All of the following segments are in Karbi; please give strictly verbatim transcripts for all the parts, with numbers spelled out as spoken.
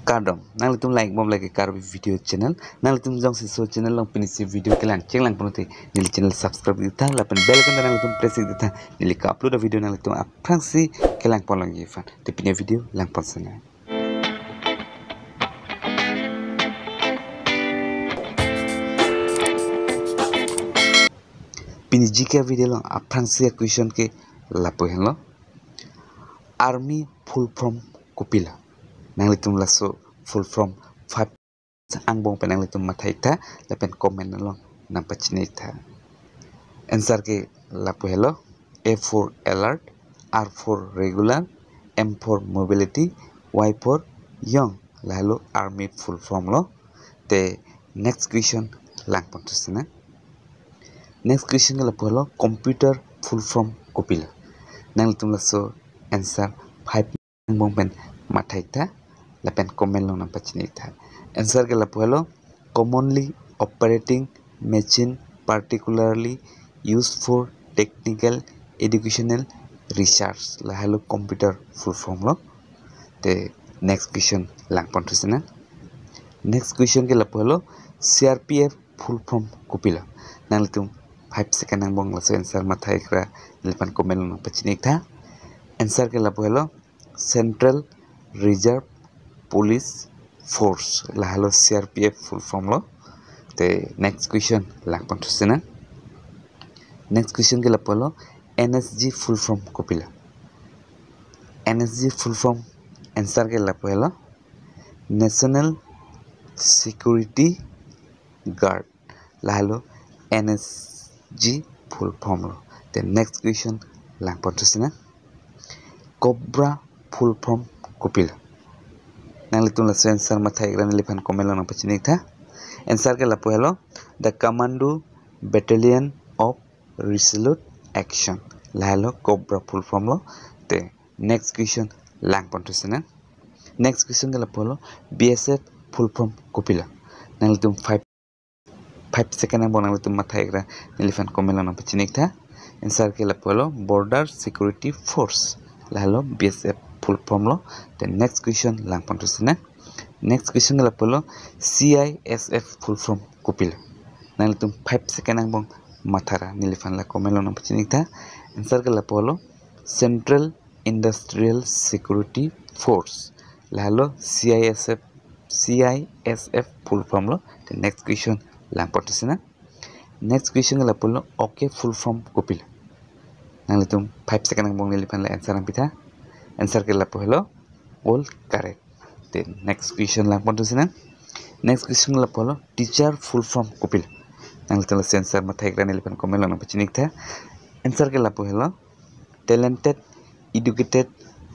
Kardom, nanglitum langdunbom lake Karbi Video Channel. Nanglitum jongsi laso channel along pinisi video kelang chenglang pulote neli channel subscribe iktha, lapen bell icon ta nanglitum press iktha. Neli ka-upload avideo nanglitum aphrangsi kelang pon longji aphan. Te pini avideo langpon sena. Pini G K avideo along aphrangsi a-question ke lapu henlo. Army full form kopilo? Nanglitum laso full form five angbong pen nanglitum matha iktha, lapen comment along nangpachini iktha. Answer ke lapu helo: A for alert, R for regular, M for mobility, Y for young. Lahelo army full form lo. Te next question langpon thu sena. Next question ke lapu helo: computer full form kopilo? Nanglitum laso answer five angbong pen matha iktha, lapen comment along nangpachini iktha. Answer ke lapu helo: commonly operating machine particularly used for technical educational research. Lahelo computer full form lo. Te next question langpon thu sena. Next question ke lapu helo: C R P F full form kopilo? Nanglitum five second angbong laso answer matha ikra, neliphan comment along nangpachini iktha. Answer ke lapu helo: Central Reserve Police Force. Lahelo C R P F full form lo. Te next question langpon thu sena. Next question ke lapu helo: N S G full form kopilo? N S G full form answer ke lapu helo: National Security Guard. Lahelo N S G full form lo. Te next question langpon thu sena. Cobra full form kopilo? Nanglitum laso answer matha ikra, neliphan comment along nangpachini iktha. Answer ke lapu helo: The Commando Battalion of Resolute Action. Lahelo Cobra full form lo. Te next question langpon thu sena. Next question ke lapu helo: B S F full form kopilo? Nanglitum five five second angbong nanglitum matha ikra, neliphan comment along nangpachini iktha. Answer ke lapu helo Border Security Force. Lahelo B S F full form lo. Te next question langpon thu sena. Next question ke lapu helo: C I S F full form kopilo? Nanglitum five second angbong matha ra, neliphan la comment along nangpachini iktha. Answer ke lapu helo Central Industrial Security Force. Lahelo C I S F, C I S F full form lo. Te next question langpon thu sena. Next question ke lapu helo: OK full form kopilo? Nanglitum five second angbong neliphan la answer nangpitha. Answer ke lapu helo all correct. Te next question langpon thu sena. Next question ke lapu helo: teacher full form kopilo? Nanglitum laso answer matha ikra, neliphan comment along nangpachini iktha. Answer ke lapu helo talented, educated,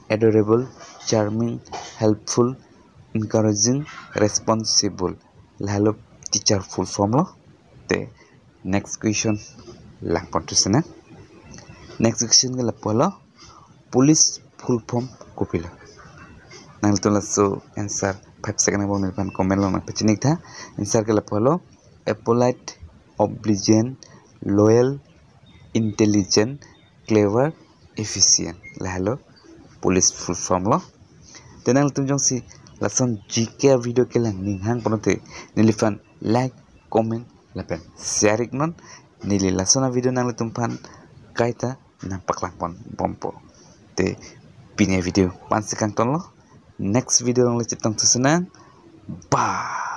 adorable, charming, helpful, encouraging, responsible. Lahelo teacher full form lo. Te next question langpon thu sena. Next question ke lapu helo: police full form kopilo? Nanglitum laso answer five second angbong neliphan comment along nangpachini iktha. Answer ke lapu helo a polite, obedient, loyal, intelligent, clever, efficient. Lahelo police full form lo. Te nanglitum jongsi lason G K video kelang ninghang pulote neliphan like, comment lapen share iknon. Neli lason avideo nanglitumphan kaita nangpaklang pon bompo. Te pini avideo pensi kangtonlo. Next video along le chetong thu sena. Bye.